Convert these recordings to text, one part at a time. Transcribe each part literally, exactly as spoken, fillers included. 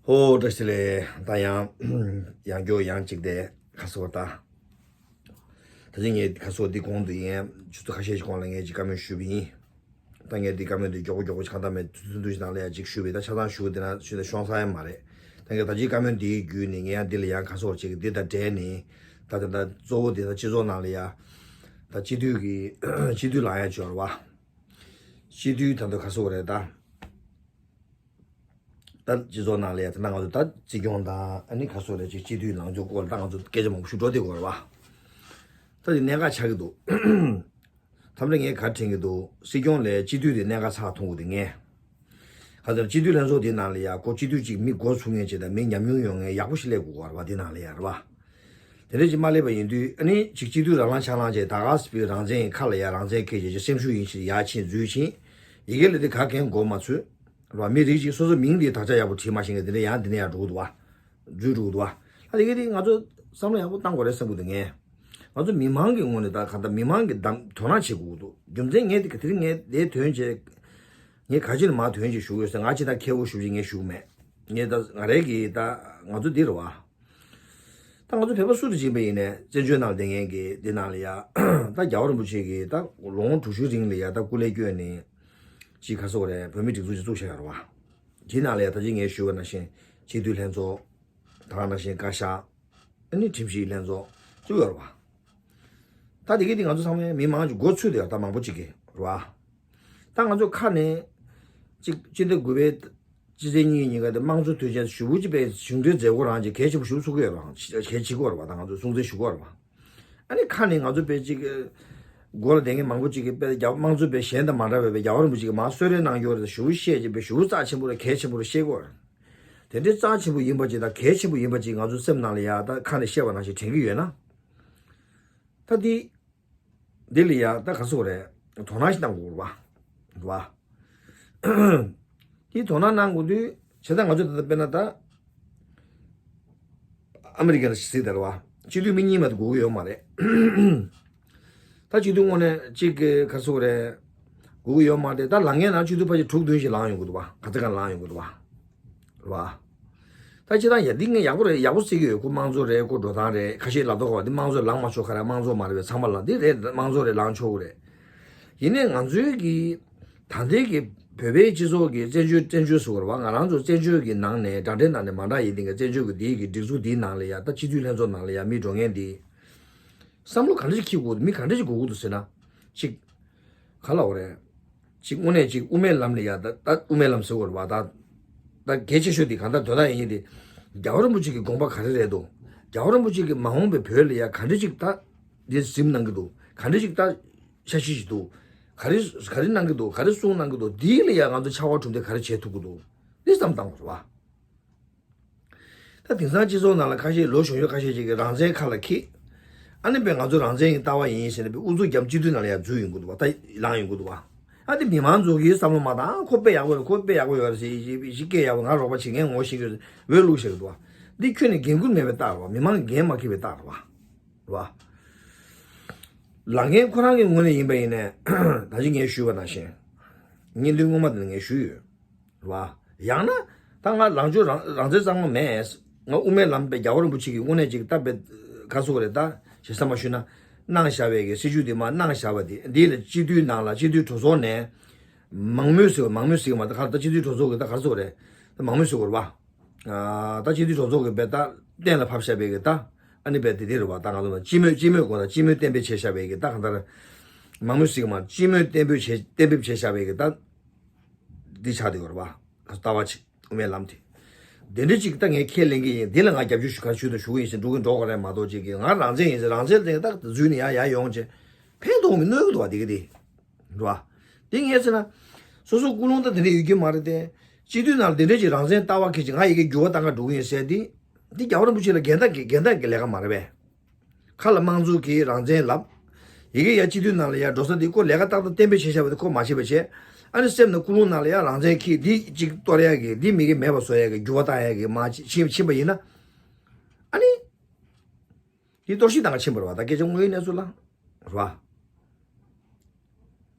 ཧོ། བཀྲ་ཤིས་བདེ་ལེགས། ད་ཡང་ཡང་བསྐྱར་ཡང་གཅིག་དེ་ཁ་སོ་ད། ད་ཅི་ངས་ཁ་སོ་འདི་གོང་དུ་ཡིན་ཆུ་ཚོད་ཁ་ཤས་ཤིག་གོང་ལ་ངས་ཅིག་བཀའ་མོལ་ཞུས་པ་ཡིན། ད་ངས་འདི་བཀའ་མོལ་འདི་མགྱོགས་པོ་མགྱོགས་པོ་གང་ལྟར་མེད་ཚུལ་ཚུལ་འདུ་ཞིག་ནང་ལ་ཡང་ཅིག་ཞུས་པ་ཡིན། ད་ཆ་ཚང་ཞུ་འདི་ན་ཞུ་ན་ཤོང་ས་ཡང་མ་རེད། ད་ངས་ད་ཅི་བཀའ་མོལ་འདིའི་བརྒྱུད་ནས་ངས་ཡང་འདི་ལ་ཡང་ཁ་སོ་ཅིག་འདི་དང་འབྲེལ་ནས་ད་ད་ད་གཙོ་བོ་འདི་ད་སྤྱི་ཚོགས་ནང་ལ་ཡང་ད་སྤྱི་འཐུས་ཀྱི་སྤྱི་འཐུས་ལ་ཡང་འབྱོར་བ། སྤྱི་འཐུས་ད་དུང་ཁ་སོ་རེད་ད། ད་སྤྱི་ཚོགས་ནང་ལ་ཡ་ད་ང་ཚོ་ད་སྲིད་སྐྱོང་དང་ཨ་ནི་ཁ་སོ་རེ་ཅིག་སྤྱི་འཐུས་ལངས་ཕྱོགས་སྐོར་ལ་ད་ང་ཚོ་སྐད་ཆ་མང་པོ་ཞུ་འགྲོ་དེ་དགོས་རེད་བ། ད་དེ་གནད་འགག་ཆགས་ཀྱི་འདུག་ཐམས་ཅད་ངས་ག་དྲན་གྱི་འདུག་སྲིད་སྐྱོང་ལས་སྤྱི་འཐུས་དེ་གནད་འགག་ཆགས་མཐོང་གི་འདུག་ངས། ག་ཚོད་སྤྱི་འཐུས་ལྷན་ཚོགས་དེ་ནང་ལ་ཡ་ཁོ་སྤྱི་འཐུས་ཅིག་མི་འགོ་ཚུགས་མཁན་ཅིག་དང་མི་ཉམས་མྱོང་ཡོད་མཁན་ཡག་པོ་ཞིག་སླེབས་དགོས་རེད་བ། དེ་ནང་ལ་ཡ་རེད་བ། དེ་འདྲ་ཅིག་མ་སླེབས་པ་ཡིན་དུས་ཨ་ནི་ཅིག་སྤྱི་འཐུས་རང་ལངས་ཆགས་ལངས་བྱས་ད་ག་སྤྱི་རང་བཙན་ཁ་ལ་ཡ་རང་བཙན་ཁེལ་བྱས་ཅིག་སེམས་ཤུགས་ཡིན་ཞིག་ཡར་ཕྱིན་འཛུལ་ཕྱིན་ཡི་གེ་ལ་དེ་ག་གན་མགོ་མ་ཚོས། ར་མི་རིགས་ཀྱིས་སོ་སོ་མིང་དེ་དག་ཆ་ཡག་པོ་བྲིས་མ་ཤེས་མཁན་དེ་འདྲ་ཡང་དེ་འདྲ་ཡང་འགྲོ་གི་འདུག་བ། འཛུལ་འགྲོ་གི་འདུག་བ། ཨ་དེ་ག་དེ་ང་ཚོ་བསམ་བློ་ཡག་པོ་བཏང་དགོས་རེད་བསམ་གི་འདུག་ངས། ང་ཚོ་མི་མང་གི་ངོས་ནས་ད་ག་ད་མི་མང་གི་གདམ་དོ་སྣང་བྱེད་དགོས་ཀྱི་འདུག་རྒྱུ་མཚན་ངས་དེ་ག་དེ་རིང་ངས་དེ་དོན་བྱས། ངས་ག་ཅི་ནས་མ་དོན་བྱས་ཞུ་དགོས་ཟེར་ང་ཅི་ད་ཁེ་བོ་ཞུ་བྱས་ངས་ཞུ་གི་མེད། ངས་ད་ང་རེ་གི་ད་ང་ཚོ་འདི་རེད་བ། ད་ང་ཚོ་བོད་པ་སུ་དང་ཕྱིན་པ་ཡིན་ནའི་བཙན་བྱོལ་ནང་ལ་བསྡད་མཁན་གྱི་འདི་ནང་ལ་ཡ་ད་རྒྱལ་བ་རིན་པོ་ཆེ་གིས་ད་ལོ་ངོ་དྲུག་ཅུའི་རིང་ལ་ཡ་ད་སྐུ་ལས་བསྐྱོན་ནས་ཅིག་ག་སོགས་རེད་བོད་མི་སྒྲིག་འཛུགས་ཅིག་བཙུགས་བཞག་ཡོད་རེད་བ། དེའི་ནང་ལ་ཡ་ད་ཅི་ངས་ཞུས་པ་ནང་བཞིན་སྤྱི་འཐུས་ལྷན་ཚོགས་ད་ག་ནང་བཞིན་བཀའ་ཤག་ཨ་ནི་ཁྲིམས་ཞིབ་ལྷན་ཚོགས་བཙུགས་ཡོད་རེད་བ། ད་དེ་གི་དེ་ང་ཚོ་ཚང་མས་མི་མང་གི་མགོ་ཚོས་དེ་ཡོད་ད་མང་པོ་ཅིག་གི་རེད་བ། ད་ང་ཚོ་ཁ་ནས་ཅིག་སྤྱི་ཟླ་དགུ་པའི་སྤྱི་ཚེས་གཉིས་ཉིན་ཀ་དེ་དམངས་གཙོ་དུས་ཆེན་ཞུ་བོ་ཅི་པའི་གཞུང་འབྲེལ་མཛད་སྒོ་རང་ཅིག་གལ་ཆེན་པོ་ཞིག་ཚུགས་ཀྱི་ཡོད་རང་གལ་ཆེ་གོ་ར་བ་ད་ང་ཚོ་སྲུང་བརྩི་ཞུ་གོ་ར་བ། ཨ་ནི་ཁ་ནས་ང་ཚོ་པའི་ཅིག་སྒོ་ལ་བསྡད་མཁན་མང་པོ་ཅིག་གིས་པའི་རྒྱ་དམངས་གཙོ་པའི་གཞན་དང་མ་འདྲ་བའི་པའི་རྒྱལ་བ་རིན་པོ་ཆེ་གིས་མ་གསོལ་རས་གནང་ཡོད་རེད་ཞུ་བོ་བཤད་ཅིག་པའི་ཞུ་བོ་རྩ་ཆེན་པོ་རེད་གལ་ཆེན་པོ་རེད་བཤད་གོ་ར། དེ་འདྲའི་རྩ་ཆེན་པོ་ཡིན་པ་ཅིག་དང་གལ་ཆེན་པོ་ཡིན་པ་ཅིག་ང་ཚོ་སེམས་ནང་ལ་ཡ་ད་ཁ་ནས་བཤད་པ་ནང་བཞིན་དྲན་གྱི་ཡོད་ན། ད་འདི། འདི་ལ་ཡ་ད་ག་སོག་རེད། དོ་སྣང་ཞིག་གནང་དགོས་རེད་བ། རེད་བ། འདི་དོ་སྣང་གནང་དགོས་དུས་བྱས་ཙང་ང་ཚོ་ད་ལྟ་དཔེར་ན་ད། ཨ་མི་རི་ཀ་ལ་ཞིག་གཟིགས་དང་རེད་བ། སྤྱི་འཐུས་མི་གཉིས་མ་གཏོགས་དགོས་ཀྱི་ཡོད་མ་རེད། ད་སྤྱི་འཐུས་དངོས་གནས་གཅིག་གི་ག་སོག་རེད། དགོས་ཀྱི་ཡོད་མ་རེད་ད་ལངས་མཁན་ནང་སྤྱི་འཐུས་ཕལ་ཆེར་དྲུག་བདུན་ཞིག་ལངས་ཡོང་གི་འདུག་བ་ག་ཚོད་གང་ལངས་ཡོང་གི་འདུག་བ། རེད་བ། ད་སྤྱིར་བཏང་ཡ་འདི་ངས་ཡག་པོ་རེད་ཡག་པོ་བརྩི་གི་ཡོད་ཁོ་དམངས་གཙོ་རེད་ཁོ་འགྲོ་སྟངས་རེད་ཁ་ཤས་ལབ་མདོག་ཁ་བ་འདི་དམངས་གཙོ་ལངས་མ་ཆོག་ཁ་ར་དམངས་གཙོ་མ་རེད་པས་ཚང་མ་ལ་འདི་རེད་དམངས་གཙོ་རེད་ལངས་ཆོག་གི་རེད། ཡིན་ནའི་ང་ཚོའི་གི་ད་ལྟའི་གི་བོད་པའི་སྤྱི་ཚོགས་ཀྱི་བཙན་བྱོལ་བཙན་བྱོལ་ཟེར་བ་རེད་བ་ང་རང་ཚོ་བཙན་བྱོལ་གྱི་ནང་ནས་འདྲ་འདྲའི་ནང་ནས་མ་འདྲ་ཡིན་འདི་ག་བཙན་བྱོལ་གྱི་འདིའི་གི་སྒྲིག་འཛུགས་འདིའི་ནང་ལ་ཡ་ད་སྤྱི་འཐུས་ལྷན་ཚོགས་ནང་ལ་ཡ་མི་འགྲོ་མཁན་འདི་བསམ་བློ་ག་འདྲ་ཞིག་འཁྱེར་དགོས་འདུག་མི་ག་འདྲ་ཞིག་དགོས་ཀྱི་འདུག་ཟེར་ན། གཅིག་ག་ལབ་དགོས་རེད། གཅིག་དངོས་གནས་གཅིག་དབུ་མའི་ལམ་ལ་ཡ་ད་ད་དབུ་མའི་ལམ་ཟེར་དགོས་རེད་བ་ད། ད་གལ་ཆེ་ཤོས་དེ་གང་ལྟར་དོ་བདག་ཡིན་གྱི་དེ། རྒྱལ་བ་རིན་པོ་ཆེ་གི་དགོངས་པ་ག་རེ་རེད་འདུག་རྒྱལ་བ་རིན་པོ་ཆེ་གི་མ་འོངས་པའི་བོད་ལ་ཡ་ག་འདྲ་ཅིག་ད། འདི་གཟིམ་གནང་གི་འདུག་ག་འདྲ་ཅིག་ད། འཆར་གཞི་ཞིག་འདུག་ག་རེ་ག་རེ་གནང་གི་འདུག་ག་རེ་གསུང་གནང་གི་འདུག་འདི་ལ་ཡ་ང་ཚོ་ཕྱར་བ་གྲུ་འདེགས་ག་རེ་བྱེད་ཐུབ་ཀྱི་འདུག་འདི་བསམ་བཏང་དགོས་རེད་བ། ད་དེང་སང་སྤྱི་ཚོགས་ནང་ལ་ཁ་ཤས་ལོ་གཞོན་གཞོན་ཁ་ཤས་ཅིག་གིས་རང་བཙན་ཁ་ལ་འཁྱེར། ཨ་ནི་པས་ང་ཚོ་རང་བཙན་གྱི་ལྟ་བ་ཡིན་ཟེར་ནས་པས་ཨུ་ཚུགས་རྒྱབ་སྤྱི་འཐུས་ནང་ལ་ཡང་འཛུལ་ཡོང་གི་འདུག་བ་ད་ལངས་ཡོང་གི་འདུག་བ། ཨ་དེ་མི་མང་ཚོ་གིས་བསམ་བློ་མ་བཏང་ཁོ་དཔེ་ཡག་པོ་རེད་ཁོ་དཔེ་ཡག་པོ་ཡོད་རེད་ཟེར་ཞིག་སྐད་ཡག་པོ་ང་རོགས་པ་བྱེད་མཁན་ངོ་ཤེས་ཀྱི་འོས་བླུགས་བཞག་གི་འདུག་བ། འདི་ཁྱོན་ནས་འགན་འཁུར་མེད་པའི་རྟགས་རེད་བ་མི་མང་གི་འགན་མ་འཁྱེར་བའི་རྟགས་རེད་བ། རེད་བ། ལངས་མཁན་ཁོ་རང་གི་ངོས་ནས་ཡིན་པ་ཡིན་ནས་ད་ཅི་ངས་ཞུས་པ་ནང་བཞིན། བརྙན་ཐུང་སྔོན་མ་དེ་ལ་ངས་ཞུས་ཡོད། རེད་བ། ཡང་ན། ད་ང་ལངས་ཕྱོགས་རང་རང་བཙན་གཙང་མ་མེད། ང་དབུ་མའི་ལམ་པའི་རྒྱལ་བ་རིན་པོ་ཆེ་གི་དངོས་གནས་ཅིག་ད་པའི་ག་ཟེར་དགོས་རེད་ད། ཞེ་ས་མ་ཞུས་ན། གནང་བཞག་པའི་གི་སྲིད་བྱུས་དེ་མ་གནང་བཞག་པ་དེ་འདི་ལ་སྤྱི་འཐུས་ནང་ལ་སྤྱི་འཐུས་གྲོས་ཚོགས་ནས། མང་མོས་ཟེར་བ་མང་མོས་ཟེར་གི་མ་ད་ག་ད་སྤྱི་འཐུས་གྲོས་ཚོགས་གི་ད་ག་ཟེར་དགོས་རེད། ད་མང་མོས་ཟེར་དགོས་རེད་བ། ཨ་ད་སྤྱི་འཐུས་གྲོས་ཚོགས་གི་པའི་ད་གཏན་ལ་ཕབ་བཞག་པའི་གི་ད། ཨ་ནི་པའི་དེ་དེ་རེད་བ་ད་ང་ཚོ་ལ་སྤྱི་མོས་སྤྱི་མོས་གོ་ད་སྤྱི་མོས་གཏན་འབེབས་བྱས་བཞག་པའི་གི་ད་ག་ད། མང་མོས་ཟེར་གི་མ་སྤྱི་མོས་གཏན་འབེབས་བྱས་གཏན་འབེབས་བྱས་བཞག་པའི་གི་ད། འདི་ཆགས་བསྡད་ཡོད་རེད་བ། ལྟ་བ་ཆེ་དབུ་མའི་ལམ་དེ། དེ་འདྲ་ཅིག་ད་ངས་ཁས་ལེན་གི་ཡིན་འདི་ལ་ང་རྒྱབ་སྐྱོར་ཞུ་ག་ཞུ་དང་ཞུ་གི་ཡིན་ཟེར་འགྲོ་གི་འགྲོ་གི་རེད་མ་གཏོགས་ཅིག་གི་ང་རང་བཙན་ཡིན་ཟེར་རང་བཙན་ལ་ད་འཛུལ་ནས་ཡར་ཡར་ཡོང་བྱས། ཕན་ཐོགས་མི་གནོད་གི་འདུག་བ་དེ་གི་དེ། རེད་བ། དེ་ངས་ཟེར་ན། སོ་སོ་ཀུན་སློང་ད་དེ་འདྲ་ཡོད་ཀྱི་མ་རེད་དེ། སྤྱི་འཐུས་ནང་ལ་དེ་འདྲ་ཅིག་རང་བཙན་ལྟ་བ་ཁེལ་ཅིག་ང་ཡི་གེ་འགྱུར་བ་བཏང་ག་འགྲོ་གི་ཡིན་ཟེར་དེ། འདི་རྒྱལ་བ་རིན་པོ་ཆེ་ལ་འགལ་ཟླ་གི་འགལ་ཟླ་གི་ལས་ཀ་མ་རེད་པས། ཁ་ལ་དམངས་གཙོ་གི་རང་བཙན་ལབ། ཡི་གེ་ཡ་སྤྱི་འཐུས་ནང་ལ་ཡ་འགྲོ་ས་འདི་ཁོ་ལས་ཀ་ཏག་ཏག་གཏན་འབེབས་བྱས་བཞག་པ་དེ་ཁོ་མ་བྱེད་པ་བྱས། ཨ་ནི་སེམས་ནང་ཀུན་སློང་ནང་ལ་ཡ་རང་བཙན་ཁེལ་འདི་གཅིག་གཏོར་ཡ་གི་འདི་མི་གི་མེད་པ་བཟོ་ཡ་གི་འགྱུར་བ་བཏང་ཡ་གི་མ་ཕྱིན་ཕྱིན་པ་ཡིན་ན། ཨ་ནི། འདི་གཏོར་བཤིག་བཏང་ག་ཕྱིན་པ་རེད་བ་ད་སྐད་ཆ་དངོས་ཡོད་གནས་ཚུལ་ལ། རེད་བ།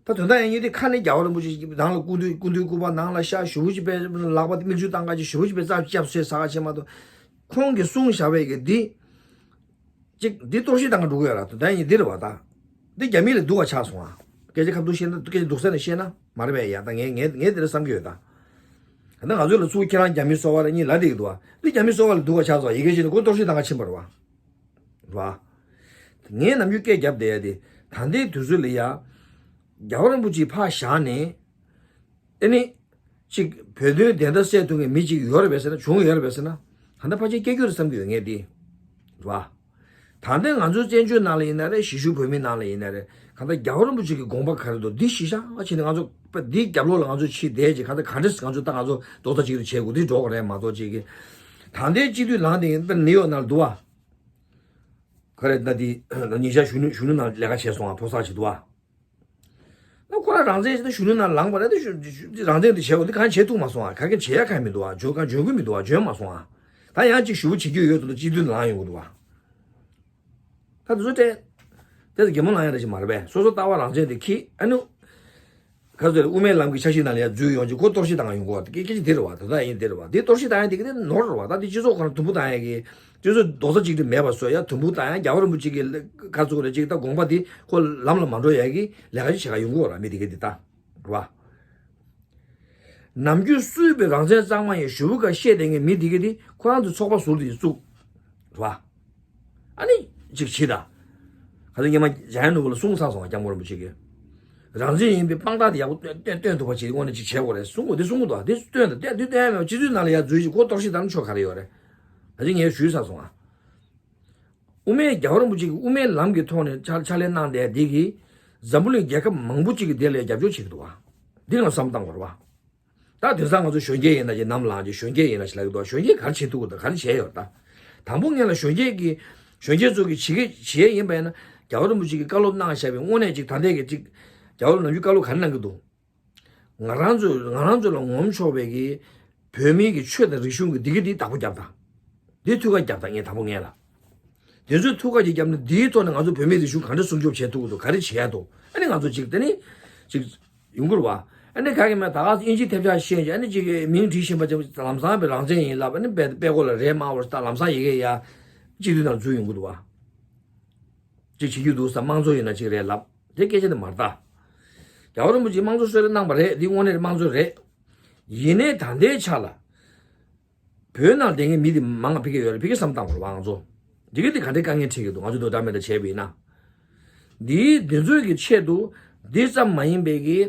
ད་དོན་དག་ཡིན་ཉིད་དེ་ཁ་ནས་རྒྱལ་བ་རིན་པོ་ཆེ་ནང་ལ་སྐུ་མདུན་སྐུ་མདུན་སྐུ་པར་ནང་ལ་ཤར་ཞུ་བོ་ཅིག་པའི་ལག་པ་དེ་མིག་ཆུ་བཏང་ག་ཅིག་ཞུ་བོ་ཅིག་པའི་རྩ་བཅབ་སོས་ས་ག་ཆེ་མ་གཏོགས། ཁོང་གིས་གསུངས་བཞག་པའི་གི་འདི་ཅིག་འདི་གཏོར་བཤིག་བཏང་ག་འགྲོ་གི་ཡོད་ར། དོན་དག་ཡིན་འདི་རེད་བ། ད་འདི་རྒྱ་མི་ལ་སྡུག་ག་ཆགས་སོང་ཨ། སྐད་ཆ་ཁ་ཐུག་བཤད་ན་སྐད་ཆ་སྡུག་ས་ནས་བཤད་ན་མ་རེད་པས་ཡ། ད་ངས་ངས་ངས་དེ་འདྲ་བསམ་གི་ཡོད་ད། ད་ང་ཚོ་ལ་ཚུར་ཁྱེད་རང་རྒྱ་མི་སོ་པ་རེད་གཉིས་ལབ་བསྡད་ཀྱི་འདུག་བ། འདི་རྒྱ་མི་སོ་པ་ལ་སྡུག་ག་ཆགས་སོང་ཡི་གེ་བྱས་ནས་ཁོ་གཏོར་བཤིག་བཏང་ག་ཕྱིན་པ་རེད་བ། རེད་བ། ངས་ནམ་རྒྱུན་སྐད་རྒྱབ་བསྡད་ཡ་དེ། ད་ལྟའི་དུས་ཚོད་ལ་ཡ། རྒྱལ་བ་རིན་པོ་ཆེ་ཕར་བཞག་ནས། ཨེ་ནི། ཅིག་བོད་དོན་བདེན་མཐའ་གསལ་ཐུབ་མཁན་མི་གཅིག་ཡོད་རེད་པས་ཟེར་ན་བྱུང་ཡོད་རེད་པས་ཟེར་ན། ད་ལྟ་ཕལ་ཆེར་སྐྱེ་རྒྱུ་རེད་བསམ་གྱི་ཡོད་ངས་འདི། རེད་བ། ད་ལྟའི་ང་ཚོའི་བཙན་བྱོལ་ནང་ལ་ཡིན་ན་རེད། གཞིས་བཞུགས་བོད་མི་ནང་ལ་ཡིན་ན་རེད། གང་ལྟར་རྒྱལ་བ་རིན་པོ་ཆེ་གི་དགོངས་པ་ག་རེ་འདུག་འདི་གཞི་བཞག་བྱས་ནས་ང་ཚོ་དཔེ་འདིའི་རྒྱབ་ལོགས་ལ་ང་ཚོ་ཕྱིན་བསྡད་ཅིག་གང་ལྟར་ག་འདྲས་ང་ཚོ་ད་ང་ཚོ་རྡོག་རྩ་གཅིག་ཏུ་བྱེད་དགོས་འདི་འགྲོ་དགོས་རེད་མ་གཏོགས་ཅིག་གི། ད་ལྟའི་སྤྱི་འཐུས་ལངས་བསྡད་མཁན་དཔེར་ནིའུ་ཡོག་ནང་ལ་འདུག་བ། ག་རེ་ད་འདི་ཉིན་ཞག་གཞོན་ནུ་གཞོན་ནུ་ནང་ལས་ཀ་བྱས་སོང་བ་ཕོ་གསར་ཅིག་འདུག་བ། ཨ་ཁོ་རང་རང་བཙན་ཞིག་ད་གཞོན་ནུ་ནང་ལངས་པ་རེད་དེ། གཞོན་རང་བཙན་དེ་བྱས་འོ་དེ་གང་བྱེད་ཐུབ་མ་སོང་ཨ། ག་གེ་བྱེད་ཡ་གང་མི་འདུག་ཨ། འཇོན་གང་འཇོན་གི་མི་འདུག་ཨ། འཇོན་མ་སོང་ཨ། ད་ཡང་ཅིག་ཞུ་བོ་བྱེད་རྒྱུ་ཡོད་དུ་ཅི་དུས་ལངས་ཡོང་གི་འདུག་ཨ། ད་དུ་ཚོ་སྤྲད། དེ་ཚོ་གད་མོ་ལངས་ཡ་རེ་ཞིག་མ་རེད་པས། སོ་སོ་ལྟ་བ་རང་བཙན་དེ་ཁྱི་ཨ་ནུ། ག་ཚོད་དབུ་མའི་ལམ་གྱི་འཆར་གཞི་ནང་ལ་ཡ་འཛུལ་ཡོང་ཅིག་ཁོ་གཏོར་བཤིག་བཏང་ག་ཡོང་གོ་ཨ། དེ་སྐད་ཆ་དེ་རེད་བ། དོན་དག་ཡིན་དེ་རེད་བ། དེ་གཏོར་བཤིག་བཏང་ཡ་དེ་གི་དེ་ནོར་རེད་བ། ད་དེ་སྤྱི་ཚོགས་ཁོ་ན་དུམ་བུ་བཏང་ཡ་གི། སྤྱི་ཚོགས་རྡོག་རྩ་གཅིག་ཏུ་མེད་པ་བཟོ་ཡ་དུམ་བུ་བཏང་ཡ་རྒྱལ་བ་རིན་པོ་ཆེ་གི་ཁ་ཚུགས་རེ་ཅིག་ད་དགོངས་པ་དེ་ཁོ་ལམ་ལ་མ་འགྲོ་ཡ་གི་ལས་ཀ་ཅིག་བྱེད་ག་ཡོང་གི་ཡོད་ར་མི་དེ་གི་དེ་ད་རེད་བ། ནམ་རྒྱུན་སུས་པའི་རང་བཙན་གཙང་མ་ཡིན་ཞུ་བུ་ཀ་བཤད་བསྡད་མཁན་མི་དེ་གི་དེ་ཁོ་རང་ཚོ་ཚོགས་པ་ཟུར་དེ་བཙུགས་རེད་བ། ཨ་ནི་ཅིག་བྱེད་ད། ག་ཚོད་སྔོན་མ་འཇམ་དབྱངས་ནོར་བུ་ལ་གསུངས་ཚར་སོང་བ་སྐྱབས་མགོན་རིན་པོ་ཆེ་གིས། རང་བཙན་ཡིན་པའི་དཔང་རྟགས་དེ་ཡག་པོ་སྟོན་སྟོན་སྟོན་ཐུབ་པ་བྱེད་དངོས་གནས་ཅིག་བྱེད་དགོས་རེད་གསུང་གོ་དེ་གསུང་གི་འདུག་དེ་སྟོན་ད་དེ་དེ་སྟོན་ཡ་མེད་པ་སྤྱི་འཐུས་ནང་ལ་ཡ་འཛུལ་ཞིག་ཁོ་གཏོར་བཤིག་བཏང་ན་ཆོ་ག་རེ་ཡོད་རེད། ད་ཅི་ངས་ཞུས་ཚར་སོང་ཨ། དབུ་མའི་རྒྱལ་བ་རིན་པོ་ཆེ་གིས་དབུ་མའི་ལམ་གྱི་ཐོག་ནས་ཕྱག་ཕྱག་ལས་གནང་བསྡད་འདི་གིས་འཛམ་བུ་གླིང་རྒྱལ་ཁབ་མང་པོ་ཅིག་གིས་དེ་ལ་རྒྱབ་སྐྱོར་བྱེད་ཀྱི་འདུག་བ། འདི་ང་བསམ་བཏང་དགོས་རེད་བ། ད་དེང་སང་ང་ཚོ་གཞོན་སྐྱེས་ཡིན་ན་ཅིག་ནམ་ལངས་ཅིག་གཞོན་སྐྱེས་ཡིན་ན་ཅིག་ལབ་ཀྱི་འདུག་བ། གཞོན་སྐྱེས་ག་རེ་བྱེད་ཐུབ་ཀྱི་འདུག་ག་རེ་བྱས་ཡོད་ད། དང་པོ་ངས་ལ་གཞོན་སྐྱེས་ཀྱི་གཞོན་སྐྱེས་ཚོ་གི་བྱེད་ཀྱི་བྱེད་ཡིན་པ་ཡིན་ན་རྒྱལ་བ་རིན་པོ་ཆེ་གིས་བཀའ་སློབ་གནང་བཞག་པའི་དངོས་གནས་ཅིག་ད་ལྟའི་གི་ཅིག་རྒྱལ་བ་རིན་པོ་ཆེ་བཀའ་སློབ་ག་རེ་གནང་གི་འདུག་ང་རང་ཚོས་ང་རང་ཚོ་ལ་ངོམ་ཆོག་པའི་གི་བོད་མིའི་གི་ཆོས་དང་རིག་གཞུང་གི་འདི་གི་འདི་བདག་པོ་རྒྱབ་དང་། འདི་ཐུགས་ཁ་རྒྱབ་དང་ངས་དང་པོ་ངས་ལ། དེ་ཚོས་ཐུགས་ཁ་ཅིག་རྒྱབ་ན་འདིའི་ཐོག་ནས་ང་ཚོ་བོད་མིའི་རིག་གཞུང་ག་འདྲ་སྲུང་སྐྱོབ་བྱེད་ཐུབ་ཀྱི་འདུག་ག་རེ་བྱེད་ཡ་འདུག་ཨ་ནི་ང་ཚོ་ཅིག་དེ་ནི་ཅིག་ཡོང་གི་རེད་བ། ཨ་ནི་ག་གེ་མེད་ད་ག་ཨིན་ཇི་ཐབས་ཆག་ཤེས་ཀྱི་ཨ་ནི་ཅིག་མིང་བྲིས་བཞིན་པ་ཅིག་ལམ་སང་པའི་རང་བཙན་ཡིན་ལབ་ཨ་ནི་དཔེ་དཔེ་ཀོ་ལ་རེད་མ་བར་ད་ལམ་སང་ཡི་གེ་ཡ་སྤྱི་འཐུས་ནང་འཛུལ་ཡོང་གི་འདུག་བ། ཅིག་བྱེད་རྒྱུ་འདུག་ས་དམངས་གཙོ་ཡིན་ན་ཅིག་རེད་ལབ། དེ་སྐད་ཆ་དེ་མ་རེད་ད། རྒྱལ་བ་རིན་པོ་ཆེས་དམངས་གཙོ་གསོལ་རས་གནང་བ་རེད། འདི་དངོས་གནས་དམངས་གཙོ་རེད། ཡིན་ནའི་ད་ལྟའི་ཆ་ལ། བོད་ནང་བསྡད་མཁན་མི་དེ་མང་བ་ཕ་གི་ཡོད་རེད་ཕ་གི་བསམ་བཏང་བ་རེད་བ་ང་ཚོ། འདི་ག་དེ་ག་འདྲའི་དཀའ་ངལ་འཕྲད་ཀྱི་འདུག་ང་ཚོ་དོ་འདྲ་མེད་འདྲ་བྱས་པ་ཡིན་ན། འདིའི་འདི་ཚོའི་གི་ཆེད་དུ་འདི་ཙམ་མ་ཡིན་པའི་གི་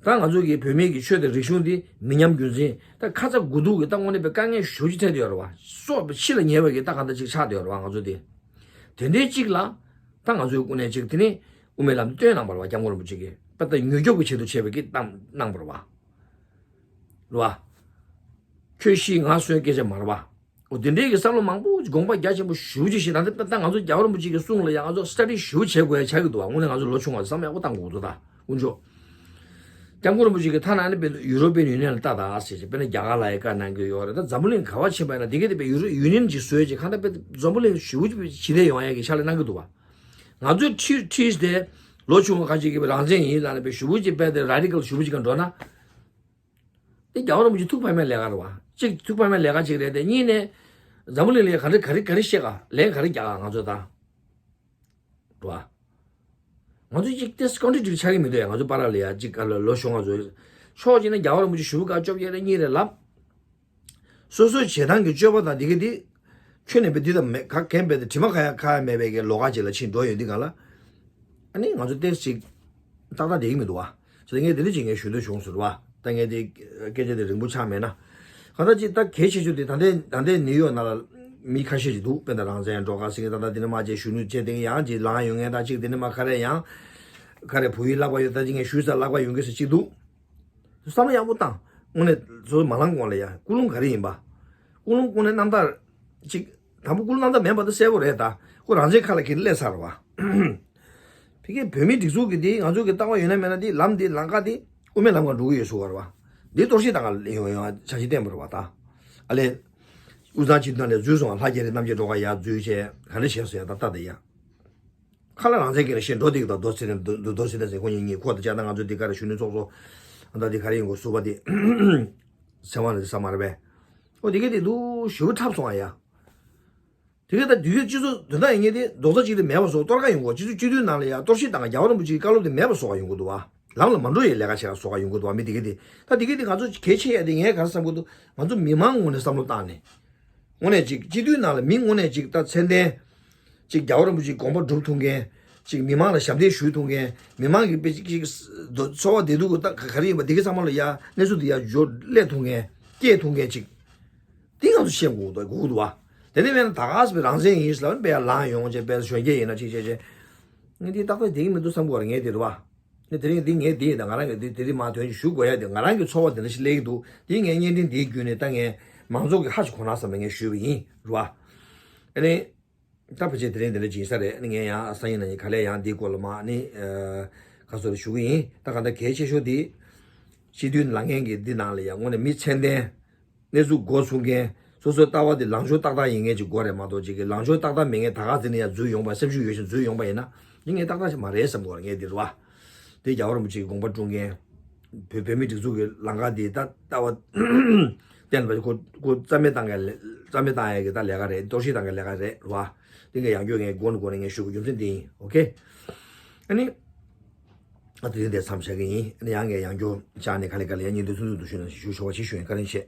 ད་ང་ཚོ་གི་བོད་མིའི་གི་ཆོས་དང་རིག་གཞུང་འདི་མི་ཉམས་རྒྱུན་འཛིན་ད་ཁ་ཚ་དགོས་གཏུགས་གི་ད་དངོས་གནས་པའི་དཀའ་ངལ་ཞེ་པོ་ཅིག་འཕྲད་བསྡད་ཡོད་རེད་བ། སྲོག་ཕྱི་ལ་ཉེ་བའི་གི་ད་ག་འདྲ་ཅིག་ཆགས་བསྡད་ཡོད་རེད་བ་ང་ཚོ་འདི། དེ་འདྲའི་གཅིག་ལ་ད་ང་ཚོའི་སྐུ་ནས་གཅིག་དེ་ནི་དབུ་མའི་ལམ་སྟོན་གནང་བ་རེད་བ་སྐྱབས་མགོན་རིན་པོ་ཆེ་གིས་དཔེ་ད་མྱུར་སྐྱོབ་ཀྱི་ཆེད་དུ་བྱས་པའི་གི་གཏམ་གནང་བ་རེད་བ། རེད་བ། ཁྱོད་ཤི་ང་གསོན་སྐད་ཆ་མ་རེད་བ། འོ་དེ་འདྲའི་གི་བསམ་བློ་མང་པོ་དགོངས་པ་རྒྱ་ཆེན་པོ་ཞེ་པོ་ཅིག་བཞེས་ན་དེ་ད་ང་ཚོ་རྒྱལ་བ་རིན་པོ་ཆེ་གི་གསུང་ལ་ཡང་ང་ཚོ་སི་ཊ་ཌི་ཞེ་པོ་བྱེད་དགོས་ཡ་ཆགས་ཀྱི་འདུག་བ། དངོས་གནས་ང་ཚོ་ལོ་ཆུང་བ་བསམ་ཡག་པོ་བཏང་དགོས་འདུག་ད་དཀོན་མཆོག་སྐྱབས་མགོན་རིན་པོ་ཆེ་གི་ཐ་ན་ནི་དཔེ་ཡུ་རོ་པན་ཡུ་ནི་ཡན་ལ་ལྟ་ད་ཟེར་ཅིག་དཔེར་ན་རྒྱ་གར་ལ་ཡི་བཀའ་གནང་གི་ཡོད་རེད། ད་འཛམ་བུ་གླིང་ག་བ་ཕྱིན་པ་ཡིན་ན་དེ་གི་དེ་དཔེ་ཡུ་རོ་ཡུ་ནི་ཡན་ཅིག་བཟོས་ཅིག་གང་ལྟར་དཔེ་འཛམ་བུ་གླིང་ཞེ་པོ་ཅིག་ཞི་བདེ་ཡོང་ཡ་གི་ཕྱག་ལས་གནང་གི་འདུག་བ། ང་ཚོས་ཁྲིས་ཁྲིས་དེ་ལོ་ཆུང་བ་ཁ་ཅིག་གིས་རང་བཙན་ཡིན་ལབ་ནས་དཔེ་ཞེ་པོ་ཅིག་དཔེ་དེ་ར་ཌི་ཀལ་ཞེ་པོ་ཅིག་ག་འགྲོ་ན། དེ་རྒྱལ་བ་རིན་པོ་ཆེ་ཐུགས་ཕམ་པའི་ལས་ཀ་རེད་བ། གཅིག་ཐུགས་ཕམ་པའི་ལས་ཀ་གཅིག་རེད་དེ་གཉིས་ནས། འཛམ་བུ་གླིང་ལ་ག་རེ་ག་རེ་ག་རེ་བཤད་ག་ལན་ག་རེ་རྒྱག་ག་ང་ཚོ་ད། རེད་བ། ང་ཚོ་གཅིག་དེ་ཀོན་ཊི་ཌིག་ཆགས་ཀྱི་མི་འདུག་ཡ་ང་ཚོ་བར་ལ་ཡ་གཅིག་ག་ལ་ལོ་གཞོན་ང་ཚོ། ཕྱོགས་གཅིག་ནས་རྒྱལ་བ་རིན་པོ་ཆེ་ཞུ་བ་ག་བཅོ་བརྒྱད་རེ་གཉིས་རེ་ལབ། སོ་སོའི་བྱེད་སྟངས་ཀྱི་སྤྱོད་པ་དང་འདི་ག་འདི། ཁྱོད་ནས་བེ་འདི་དང་མེད་ག་གན་བེ་དེ་དྲི་མ་ཁ་ཡ་ཁ་ཡ་མེད་པའི་གི་ལོགས་ཀ་ཅིག་ལ་ཕྱིན་འགྲོ་ཡོད་འདི་ག་ལ། ཨ་ནི་ང་ཚོ་ཏེག་ཅིག་ཏག་ཏག་བསྡད་ཀྱི་མི་འདུག་བ། ཅི་ལ་ངས་དེ་འདྲ་ཅིག་ངས་ཞུ་འདོད་བྱུང་ཟེར་བ། ད་ངས་དེ་སྐད་ཆ་དེ་རིང་པོ་ཆགས་མེད་ན། ག་ད་ཅིག་ད་གལ་ཆེ་ཤོས་དེ་ད་ལྟའི་ད་ལྟའི་ནིའུ་ཡོག་ནང་ལ་མི་ཁ་ཤས་ཅིག་འདུག་དཔེར་ན་རང་བཙན་འགྲོ་ག་ཟེར་མཁན་ད་ལྟ་དེ་འདྲ་མ་བྱས་གཞོན་ནུ་བྱས་དེ་ཡང་ཅིག་ལངས་ཡོང་མཁན་ད་ཅིག་དེ་འདྲ་མ་ག་རེ་ཡང་། ག་རེ་བོད་ཡིག་བསླབ་པ་ཡོད་ད་ཅིག་ངས་ཞུས་ཚར་བསླབ་པ་ཡོང་གི་ཟེར་ཅིག་འདུག་བསམ་བློ་ཡག་པོ་བཏང་། དངོས་གནས་ཚོ་མ་ལངས་གོང་ལ་ཡ་ཀུན་སློང་ག་རེ་ཡིན་པ། ཀུན་སློང་ཀུན་ནས་རྣམ་དག་ཅིག་དང་པོ་ཀུན་སློང་རྣམ་དག་མེད་པ་དེ་གསལ་པོ་རེད་ད། ཁོ་རང་བཙན་ཁ་ལ་འཁྱེར་སླེབས་ཚར་བ། ཕ་གིའི་བོད་མིའི་སྒྲིག་འཛུགས་ཀྱི་དེ་ང་ཚོ་གི་ལྟ་བ་ཡོད་ན་མེད་ན་དེ་ལམ་དེ་ལམ་ཁ་དེ་དབུ་མའི་ལམ་ཁ་འགྲོ་གི་ཡོད་ཟེར་བ་རེད་བ། འདི་གཏོར་བཤིག་བཏང་ག་ཡོང་ཡོང་འཆར་གཞི་བསྟན་པ་རེད་བ་ད། ཨ་ལས། དབུས་གཙང་སྤྱི་འཐུས་ནང་ནས་འཛུལ་སོང་བ་ལྷ་རྒྱལ་རི་རྣམ་རྒྱལ་སྒྲོལ་དཀར་ཡར་འཛུལ་བྱས་ག་རེ་བྱས་སོང་ཡ་ད་ལྟ་དེ་ཡ། ཁ་ལ་རང་བཙན་གྱི་ལ་ཤེས་འགྲོ་དེ་གི་དང་རྡོ་ཚེ་རིང་རྡོ་རྡོ་ཚེ་རིང་ཟེར་ཁོ་གཉིས་གཉིས་ཁོ་དང་བཅས་ན་ང་ཚོ་འདི་ག་རེ་གཞོན་ནུ་ཚོགས་གཙོ་ད་འདི་ག་རེ་ཡིན་དགོས་སུ་བ་དེ་ཚེ་དབང་ལ་འདི་ས་མ་རེད་པས། ཨོ་དེ་གི་དེ་འདུག་ཞུ་བ་འཁྲབ་སོང་ཨ་ཡ། དེ་གི་ད་དུས་ཡོད་སྤྱི་ཚོགས་དོན་དག་ཡིན་ངེས་དེ་རྡོག་རྩ་གཅིག་ཏུ་མེད་པ་བཟོ་གཏོར་ཁ་ཡོང་གོ་སྤྱི་ཚོགས་སྤྱི་འཐུས་ནང་ལ་ཡ་གཏོར་བཤིག་དང་རྒྱལ་བ་རིན་པོ་ཆེའི་བཀའ་སློབ་དེ་མེད་པ་བཟོ་ག་ཡོང་གི་འདུག་བ། ལམ་ལ་མ་འགྲོ་ཡའི་ལས་ཀ་བྱེད་ག་བཟོ་ག་ཡོང་གི་འདུག་བ་མི་དེ་གི་དེ་ད་དེ་གི་དེ་ང་ཚོ་གལ་ཆེ་ཡ་དེ་ངས་ག་རེ་བསམ་གི་འདུག་ང་ཚོ་མི་མང་ངོས་ནས་བསམ་བློ་བཏང་ནས། དངོས་གནས་ཅིག་སྤྱི་འཐུས་ནང་ལ་མི་དངོས་གནས་ཅིག་ད་མཚན་ལྡན། ཅིག་རྒྱལ་བ་རིན་པོ་ཆེའི་དགོངས་པ་སྒྲུབ་ཐུབ་མཁན། ཅིག་མི་མང་ལ་ཞབས་འདེགས་ཞུ་ཐུབ་མཁན། མི་མང་གི་དཔེ་ཅིག་ཅིག་འཚོ་བ་བདེ་སྡུག་གི་ད་ག་རེ་ཡིན་པ་འདི་གི་ཚང་མ་ལ་ཡ་གནས་ཚུལ་འདི་ཡ་འབྱོར་སླེབས་ཐུབ་མཁན། སྐྱེལ་ཐུབ་མཁན་ཅིག་འདི་ང་ཚོ་ཤེས་དགོས་འདུག་དགོས་འདུག་བ། དེ་ནས་མེད་ན་ད་ག་སེ་རང་བཙན་ཡིན་ཟེར་ལ་དཔེ་ཡ་ལངས་ཡོང་བྱས་དཔེ་གཞོན་སྐྱེས་ཡིན་ན་ཅིག་བྱས་བྱས། ངས་འདི་ཏག་ཏག་བསྡད་ཀྱི་མི་འདུག་བསམ་དགོས་རེད་ངས་དེ་རེད་བ། ནི་དེ་རིང་འདི་ངས་འདི་ཡིན་ད་ང་རང་གི་འདི་དེ་རིང་མ་དོན་ཞུ་དགོས་ཡ་དེ་ང་རང་གི་ཚོར་བ་དེ་འདྲ་ཞིག་སླེབས་ཀྱི་འདུག་དེ་ངས་བརྙན་འཕྲིན་འདིའི་བརྒྱུད་ནས་ད་ངས་མང་ཚོགས་ཀྱི་ཧ་ཅིག་གོ་ན་བསམ་ནས་ངས་ཞུས་པ་ཡིན་རུ་བ། ཨ་ནི། ད་ཕལ་ཆེར་དེ་རིང་འདི་འདྲ་ཅིག་ཡིན་ས་རེད་ཨ་ནི་ངས་ཡང་སང་ཉིན་གནངས་ཉིན་ག་ལས་ཡང་འདིའི་སྐོར་ལ་མ་ཨ་ནི། ཁ་སོ་རེ་ཞུ་གི་ཡིན་ད་ག་ད་གལ་ཆེ་ཤོས་དེ། སྤྱི་འཐུས་ལངས་མཁན་གྱི་འདི་ནང་ལ་ཡང་དངོས་གནས་མི་མཚན་ལྡན། གནས་ཚུལ་མགོ་ཚུགས་མཁན། སོ་སོའི་ལྟ་བ་དེ་ལངས་ཕྱོགས་ཏག་ཏག་ཡིན་མཁན་ཅིག་དགོས་རེད་མ་གཏོགས་ཅིག་གི་ལངས་ཕྱོགས་ཏག་ཏག་མེད་མཁན་ད་ག་ཟེར་ནས་ཡང་འཛུལ་ཡོང་པ་སེམས་ཤུགས་ཡོད་ཞིང་འཛུལ་ཡོང་པ་ཡིན་ན་ཡིན་ངས་ཏག་ཏག་ཞིག་མ་རེད་བསམ་དགོས་རེད་ངས་འདི་རུ་བ། དེ་རྒྱལ་བ་རིན་པོ་ཆེའི་དགོངས་པ་སྒྲུབ་མཁན། བོད་བོད་མི་སྒྲིག་འཛུགས་ཀྱི་ལམ་ཁ་འདི་ད་ལྟ་བ། བསྟན་པ་ཁོ་ཁོ་རྩ་མེད་བཏང་གི་ལས་རྩ་མེད་བཏང་ཡ་གི་ད་ལས་ཀ་རེད་གཏོར་བཤིག་བཏང་གི་ལས་ཀ་རེད་རུ་བ། འདི་ངས་ཡང་བསྐྱར་ངས་མགོ་ནས་མགོ་ནས་ངས་ཞུ་དགོས་རྒྱུ་མཚན་འདི་ཡིན་ཨོ་ཁེ། ཨ་ནི། ཨ་དེ་རིང་འདིར་མཚམས་བཞག་གི་ཡིན། ཨ་ནི་ཡང་ངས་ཡང་བསྐྱར་བཅར་ནས་ག་ལེ་ག་ལེ་ཡང་བརྙན་ཐུང་ཚུན་ཚོད་དུ་ཞུས་ན་ཞུ་ཆོག་པ་ཞིག་ཞུ་ཡིན། བཀའ་དྲིན་ཆེ།